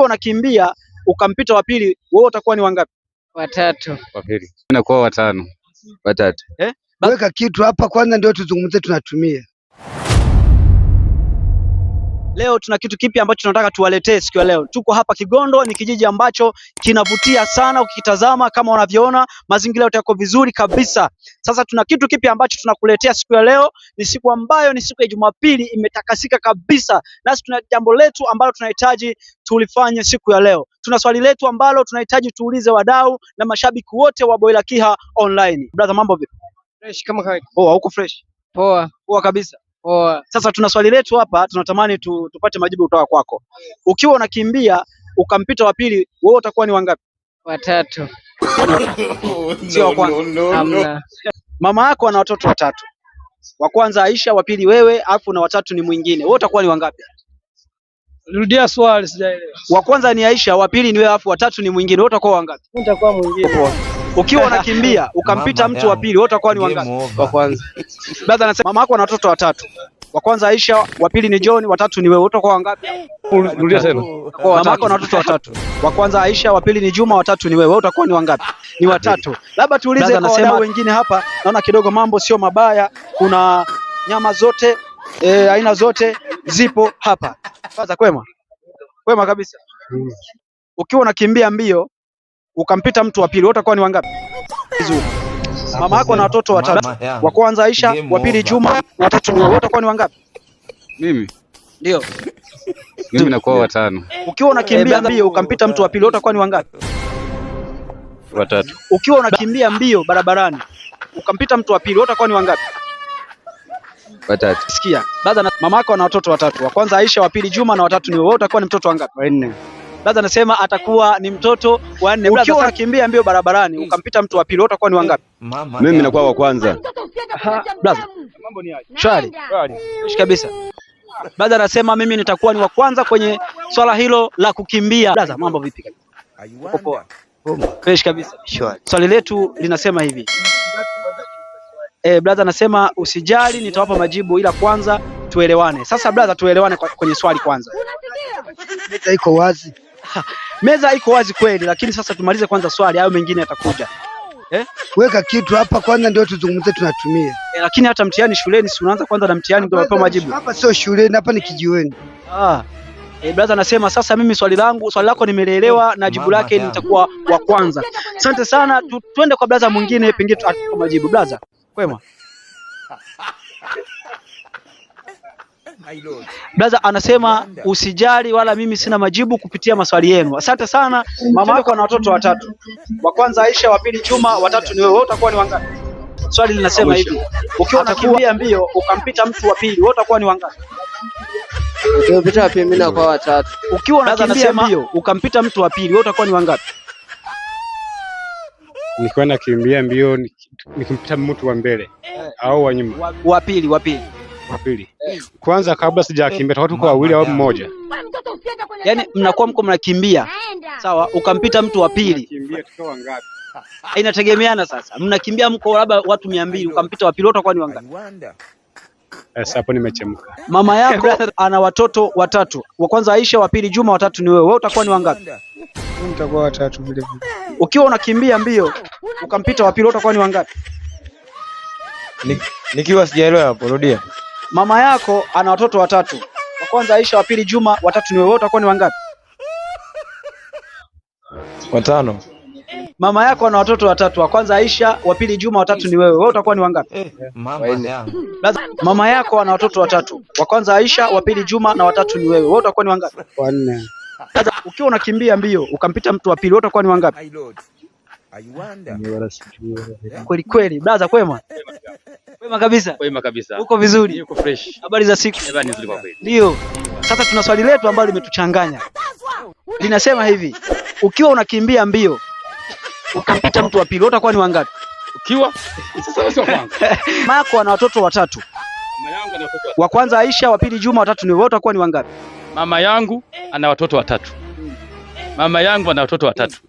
Unakimbia ukampita wa pili, wewe utakuwa ni wangapi? Watatu. Wa pili. Inakuwa watano. Watatu. Eh? Weka kitu hapa kwanza ndio tuzungumze tunatumia. Leo tuna kitu kipi ambacho tunataka tuwaletee siku ya leo. Tuko hapa Kigondo, ni kijiji ambacho kinavutia sana ukitazama, kama unavyoona mazingira yote yako vizuri kabisa. Sasa tuna kitu kipi ambacho tunakuletea siku ya leo? Ni siku ambayo ni siku ya Jumapili, imetakasika kabisa, nasi tuna jambo letu ambalo tunahitaji tulifanye siku ya leo. Tuna swali letu ambalo tunahitaji tuulize wadau na mashabiki wote wa Boila Kiha Online. Brother, mambo vipi? Fresh kama kawaida. Poa, uko fresh? Poa. Poa kabisa. Poa. Sasa tuna swali letu hapa, tunatamani tupate majibu kutoka kwako. Ukiwa unakimbia ukampita wa pili, wewe utakuwa ni wangapi? Watatu. Sio wa kwanza. Hamna. Mama yako ana watoto watatu, wa kwanza Aisha, wa pili wewe, alafu na watatu ni mwingine. Wewe utakuwa ni wangapi? Rudia swali, sijaelewa. Wa kwanza ni Aisha, wa pili ni wewe, alafu watatu ni mwingine. Wewe utakuwa wangapi? Mimi nitakuwa mwingine. Ukiwa unakimbia ukampita mtu wa pili, wewe utakuwa ni wangapi? Wa kwanza. Brother anasema mama yako ana watoto watatu, wa kwanza Aisha, wa pili ni John, watatu ni wewe. Wewe utakuwa wangapi? Rudia tena. Mama yako ana watoto watatu, wa kwanza Aisha, wa pili ni Juma, watatu ni wewe. Wewe utakuwa ni wangapi? Ni watatu. Labda tuulize kwa wadau wengine hapa, naona kidogo mambo sio mabaya. Kuna nyama zote aina zote zipo hapa. Kwanza kwema, kwema kabisa. Ukiwa unakimbia mbio ukampita mtu wa pili, wewe utakuwa ni wangapi? Vizuri. Mama yako ana watoto watatu, wa kwanza Aisha, wa pili Juma, watatu ni wewe. Wewe utakuwa ni wangapi? Mimi. Ndio. Mimi nakuwa watano. Ukiwa unakimbia mbio ukampita mtu wa pili, wewe utakuwa ni wangapi? Watatu. Ukiwa unakimbia mbio barabarani ukampita mtu wa pili, wewe utakuwa ni wangapi? Watatu. Sikia, brother, na mama yako ana watoto watatu, wa kwanza Aisha, wa pili Juma na watatu ni wewe. Wewe utakuwa ni mtoto wa ngapi? Wa nne. Brother anasema atakuwa ni mtoto wa nne. Ukiwa unakimbia mbio barabarani ukampita mtu wa pili, wewe utakuwa ni wangapi? Mimi nakuwa wa kwanza. Brother, Mambo ni aje? shwari fresh kabisa. Brother anasema mimi nitakuwa ni wa kwanza kwenye swala hilo la kukimbia. Brother, mambo vipi kabisa? Uko poa? Fresh kabisa. Shwari. Swali letu linasema hivi. Brother anasema usijali, nitawapa majibu ila kwanza tuelewane. Sasa brother, tuelewane kwenye swali kwanza. Meza iko wazi. Meza iko wazi kweli, lakini sasa tumalize kwanza swali, hayo mengine yatakuja. Weka kitu hapa kwanza ndio tuzungumze tunatumia. Lakini hata mtihani shuleni si unaanza kwanza na mtihani ndio unapewa majibu. Hapa sio shuleni, hapa ni kijiweni. Ah. Brother anasema sasa mimi swali langu, swali lako nimelielewa na jibu lake nitakuwa wa kwanza. Asante sana, tuende kwa brother mwingine pengine atupe majibu. Brother, kwema? Brother anasema usijali wala mimi sina majibu kupitia maswali yenu. Asante sana. Mama yako ana watoto watatu, wa kwanza Aisha, wa pili Juma, watatu ni wewe. Wewe utakuwa ni wangapi? Swali linasema hivi, ukiwa unakimbia mbio ukampita mtu wa pili, wewe utakuwa ni wangapi? Ukimpita wa pili mimi nakuwa watatu. Ukiwa unakimbia mbio ukampita mtu wa pili, wewe utakuwa ni wangapi? Nikiwa nakimbia mbio nikimpita mtu wa mbele au wa nyuma? Wa pili, wa pili. Wa pili. Kwanza kabla sijakimbia tutakuwa tuko wawili au mmoja. Yaani mnakuwa mko mnakimbia, sawa, ukampita mtu wa pili. Kimbia tukiwa wangapi? Inategemeana sasa. Mnakimbia mko labda watu 200, ukampita wa pili, wewe utakuwa ni wangapi? Sasa hapo nimechemka. Mama yako ana watoto watatu, wa kwanza Aisha, wa pili Juma, watatu ni wewe. Wewe utakuwa ni wangapi? Mimi nitakuwa watatu vile vile. Ukiwa unakimbia mbio ukampita wa pili, wewe utakuwa ni wangapi? Nikiwa sijaelewa hapo, rudia. Mama yako ana watoto watatu, wa kwanza Aisha, wa pili Juma, watatu ni wewe. Wewe utakuwa ni wangapi? Watano. Mama yako ana watoto watatu, wa kwanza Aisha, wa pili Juma, watatu ni wewe. Wewe utakuwa ni wangapi? Mama yako ana watoto watatu, wa kwanza Aisha, wa pili Juma na watatu ni wewe. Wewe utakuwa ni wangapi? Wa nne. Ukiwa unakimbia mbio ukampita mtu wa pili, wewe utakuwa ni wangapi? Kweli kweli, brother, kwema? Kwema kabisa. Kwema kabisa. Uko vizuri? Niko fresh. Habari za siku? Ni nzuri kwa kweli. Ndio. Sasa tuna swali letu ambalo limetuchanganya. Linasema hivi, ukiwa unakimbia mbio ukampita mtu wa pili, wewe utakuwa ni wangapi? Ukiwa sasa sio kwanza. Mama yako ana watoto watatu. Mama yangu ana watoto watatu. Wa kwanza Aisha, wa pili Juma, watatu ni wewe, utakuwa ni wangapi? Mama yangu ana watoto watatu. Mama yangu ana watoto watatu.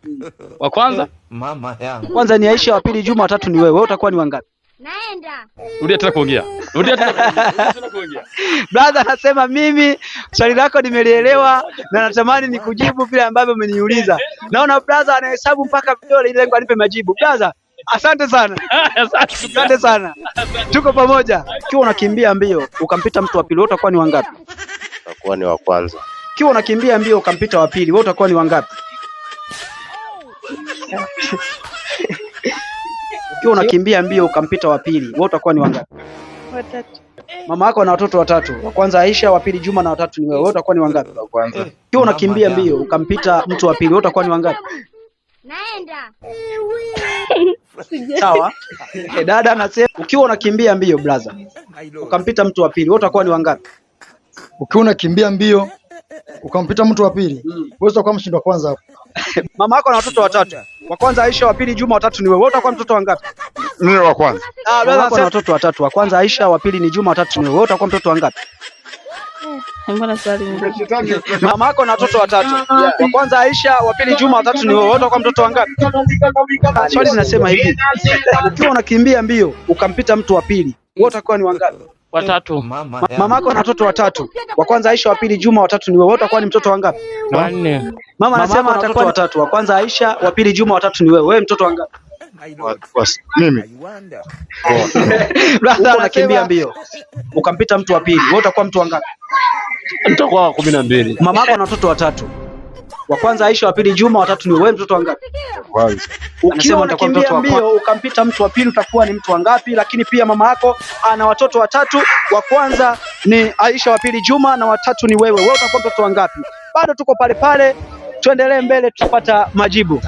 Wa kwanza? Mama yangu. Kwanza ni Aisha, wa pili Juma, watatu ni wewe. Wewe utakuwa ni wangapi? Naenda. Rudia tena kuongea. Rudia tena kuongea. Rudia tena kuongea. Brother anasema mimi swali lako nimelielewa na natamani nikujibu vile ambavyo umeniuliza. Naona brother anahesabu mpaka vidole ili lengo anipe majibu. Brother, asante sana. Asante sana. Tuko pamoja. Ukiwa unakimbia mbio ukampita mtu wa pili, wewe utakuwa ni wangapi? Utakuwa ni wa kwanza. Ukiwa unakimbia mbio ukampita wa pili, wewe utakuwa ni wangapi? Ukiwa unakimbia mbio ukampita wa pili, wewe utakuwa ni wangapi? Watatu. Mama yako ana watoto watatu, wa kwanza Aisha, wa pili Juma na watatu ni wewe. Wewe utakuwa ni wangapi? Wa kwanza. Ukiwa unakimbia mbio ukampita mtu wa pili, wewe utakuwa ni wangapi? Naenda. Sawa. Dada anasema ukiwa unakimbia mbio brother, ukampita mtu wa pili, wewe utakuwa ni wangapi? Ukiwa unakimbia mbio ukampita mtu wa pili, wewe utakuwa mshindi wa kwanza hapo. Mama yako ana watoto watatu, wa kwanza Aisha, wa pili Juma, wa tatu ni wewe. Wewe utakuwa mtoto wa ngapi? Mimi wa kwanza. Ah, brother anasema watoto watatu, wa kwanza Aisha, wa pili ni Juma, wa tatu ni wewe. Wewe utakuwa mtoto wa ngapi? Mbona swali ngumu? Mama yako na watoto watatu, wa kwanza Aisha, wa pili Juma, wa tatu ni wewe. Wewe utakuwa mtoto wa ngapi? Swali linasema hivi, ukiwa unakimbia mbio ukampita mtu wa pili, wewe utakuwa ni wangapi? Watatu. Mama yako na watoto watatu, wa kwanza Aisha, wa pili Juma, wa tatu ni wewe. Wewe utakuwa ni mtoto wa ngapi? Wanne. Mama anasema atakuwa watatu, wa kwanza Aisha, wa pili Juma, wa tatu ni wewe. Wewe mtoto wa ngapi? Mimi. Brother unakimbia mbio ukampita mtu wa pili, wewe utakuwa mtu wa ngapi? Nitakuwa wa 12. Mama yako ana watoto watatu, wa kwanza Aisha, wa pili Juma, wa tatu ni wewe. Mtoto wa ngapi? Kwanza. Ukiwa unakimbia mbio ukampita mtu wa pili utakuwa ni mtu wa ngapi? Lakini pia mama yako ana watoto watatu, wa kwanza ni Aisha, wa pili Juma na watatu ni wewe. Wewe utakuwa mtoto wa ngapi? Bado tuko pale pale, tuendelee mbele, tutapata majibu.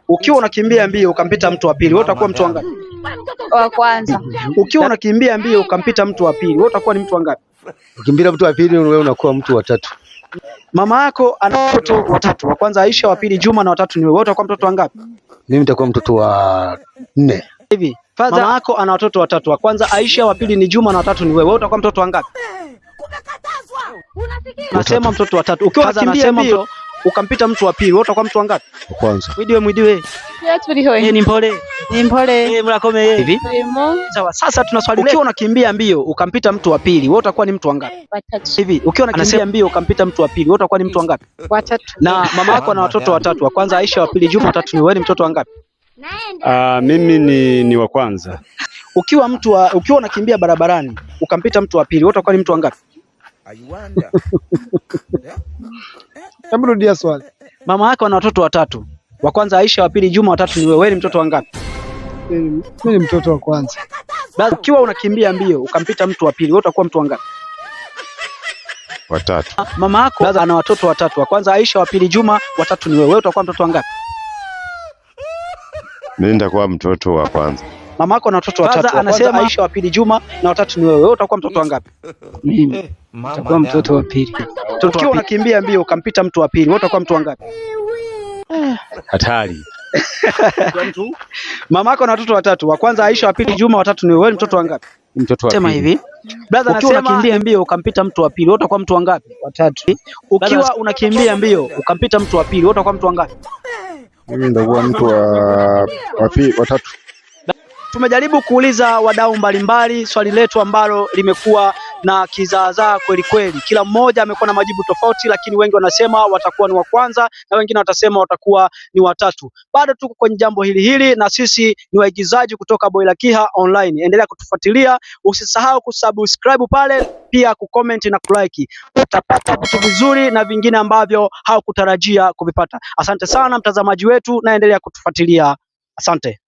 Ukiwa unakimbia mbio ukampita mtu wa pili, wewe utakuwa mtu wa ngapi? Wa kwanza. Ukiwa unakimbia mbio ukampita mtu wa pili, wewe utakuwa ni mtu wa ngapi? Ukimbia mtu wa pili, wewe unakuwa mtu wa tatu. Mama yako ana watoto watatu, wa kwanza Aisha, wa pili Juma na watatu ni wewe. Wewe utakuwa mtoto wa ngapi? Mimi nitakuwa mtoto wa nne. Hivi mama yako ana watoto watatu, wa kwanza Aisha, wa pili ni Juma na watatu ni wewe. Wewe utakuwa mtoto wa ngapi? Nasema mtoto wa tatu. Ukiwa unakimbia mbio ukampita mtu wa pili, wewe utakuwa mtu wa ngapi? Wa kwanza. Mwidiwe mwidiwe. Turiho. Ni mpole. Ni mpole. Mrakome hivi. Turimo. Sawa, sasa tuna swali. Ukiwa unakimbia mbio ukampita mtu wa pili, wewe utakuwa ni mtu wa ngapi? Watatu. Hivi ukiwa unakimbia mbio ukampita mtu wa pili, wewe utakuwa ni mtu wa ngapi? Watatu. Na mama yako ana watoto watatu, wa kwanza Aisha, wa pili Juma, wa tatu ni wewe. Ni mtoto wa ngapi? Mimi ni wa kwanza. Ukiwa ukiwa unakimbia barabarani ukampita mtu wa pili, wewe utakuwa ni mtu wa ngapi? Hebu rudia swali. Mama yako ana watoto watatu, wa kwanza Aisha, wa pili Juma, wa tatu ni wewe. Wewe ni mtoto wa ngapi? Mimi ni mtoto wa kwanza. Basi ukiwa unakimbia mbio ukampita mtu wa pili, wewe utakuwa mtu wa ngapi? Watatu. Mama yako ana watoto watatu, wa kwanza Aisha, wa pili Juma, wa tatu ni wewe. Wewe utakuwa mtoto wa ngapi? Mimi nitakuwa mtoto wa kwanza. Mama yako ana watoto watatu, anasema Aisha, wa pili Juma na watatu ni wewe. Wewe utakuwa mtoto wa ngapi? Mimi nitakuwa mtoto wa pili. Ukiwa unakimbia mbio ukampita mtu wa pili, wewe utakuwa mtu wa ngapi? Hatari. Mama yako ana watoto watatu, wa kwanza Aisha, wa pili Juma, watatu ni wewe. Ni mtoto wa ngapi? Mtoto wa Sema pili. hivi. Brother anasema unakimbia mbio ukampita mtu wa pili, wewe utakuwa mtu wa ngapi? Watatu. Ukiwa unakimbia mbio ukampita mtu wa pili, wewe utakuwa mtu wa ngapi? Mimi nitakuwa mtu wa pili, wa tatu. Tumejaribu kuuliza wadau mbalimbali swali letu ambalo limekuwa na kizaazaa kweli kweli. Kila mmoja amekuwa na majibu tofauti, lakini wengi wanasema watakuwa ni wa kwanza na wengine watasema watakuwa ni watatu. Bado tuko kwenye jambo hili hili, na sisi ni waigizaji kutoka Boila Kiha Online. Endelea kutufuatilia, usisahau kusubscribe pale, pia kucomment na kulike. Utapata vitu vizuri na vingine ambavyo haukutarajia kuvipata. Asante sana mtazamaji wetu, na endelea kutufuatilia. Asante.